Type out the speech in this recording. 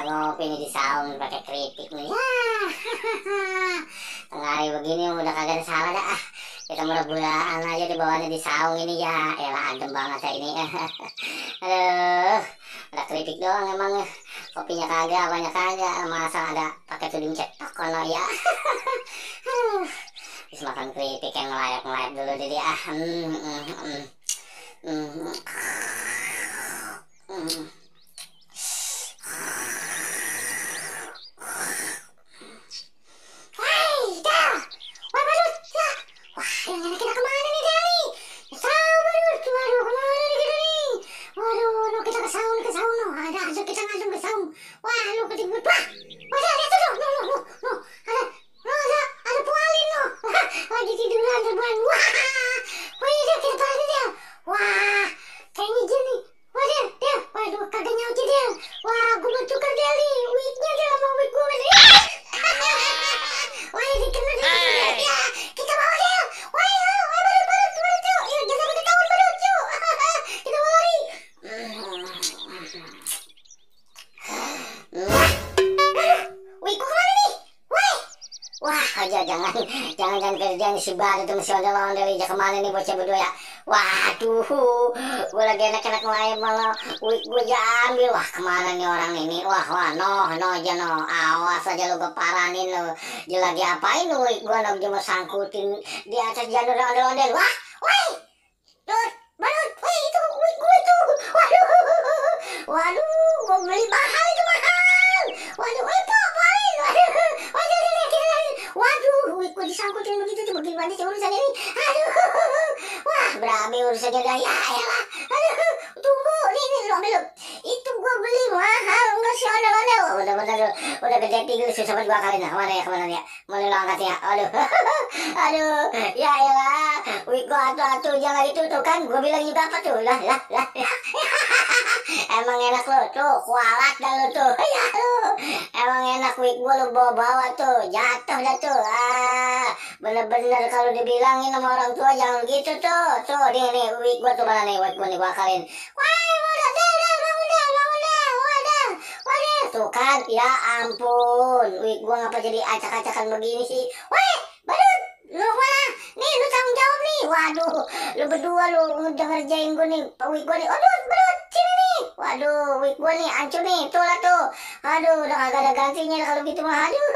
ngopi nih di saung pakai keripik nih. Tengah hari begini udah kagak ada salah dah. Kita mudah-mudahan aja di bawahnya di saung ini ya. Elah adem banget ya ini. Aduh, ada keripik doang emang. Kopinya kagak, banyak kagak. Masa ada pakai tudung cetok kono ya. Terus makan keripik yang ngelayap-ngelayap dulu jadi jangan kerjaan si Bad itu mesti ondel-ondel aja kemana nih bocah berdua ya. Waduh, gue lagi enak-enak ngelayap malah wig gue ambil. Wah kemana nih orang ini? Wah no aja no. Awas aja lu gue paranin lu. Dia lagi apain lu wig gue dia mau sangkutin di atas janur ondel-ondel. Wah, tuh, Badut, itu wig gue tuh. Waduh, gue beli mahal itu mahal. Waduh, papain. Waduh, wig gue disangkutin begitu tuh bagaimana sih urusan ini? Aduh, wah berabe urusannya dah ya elah. Aduh, tunggu, nih lu ambil. Itu gue beli mahal, enggak sih ondel-ondel. Udah gede tinggi susah banget gue kalian. Kemana ya? Mau lu angkat ya? Aduh, ya elah. Wig gue atu-atu jangan itu tuh kan. Gue bilang juga apa tuh? Lah. Emang enak lo tuh, kualat dah lo tuh. Ya lo. Emang enak wig gue lo bawa tuh, jatuh dah tuh. Bener-bener kalau dibilangin sama orang tua jangan gitu tuh. Tuh, nih wig gue tuh mana nih, wig gue nih gue akalin. Wah, wadah. Tuh kan, ya ampun. Wig gue ngapa jadi acak-acakan begini sih? Wah, Badut, lu mana? Nih, lu tanggung jawab nih. Waduh, lu berdua lu udah ngerjain gue nih. Wig gue nih, aduh, Badut, sini nih. Waduh, wig gue nih, hancur nih, tuh lah tuh. Aduh, udah kagak ada gantinya kalau gitu mah. Aduh,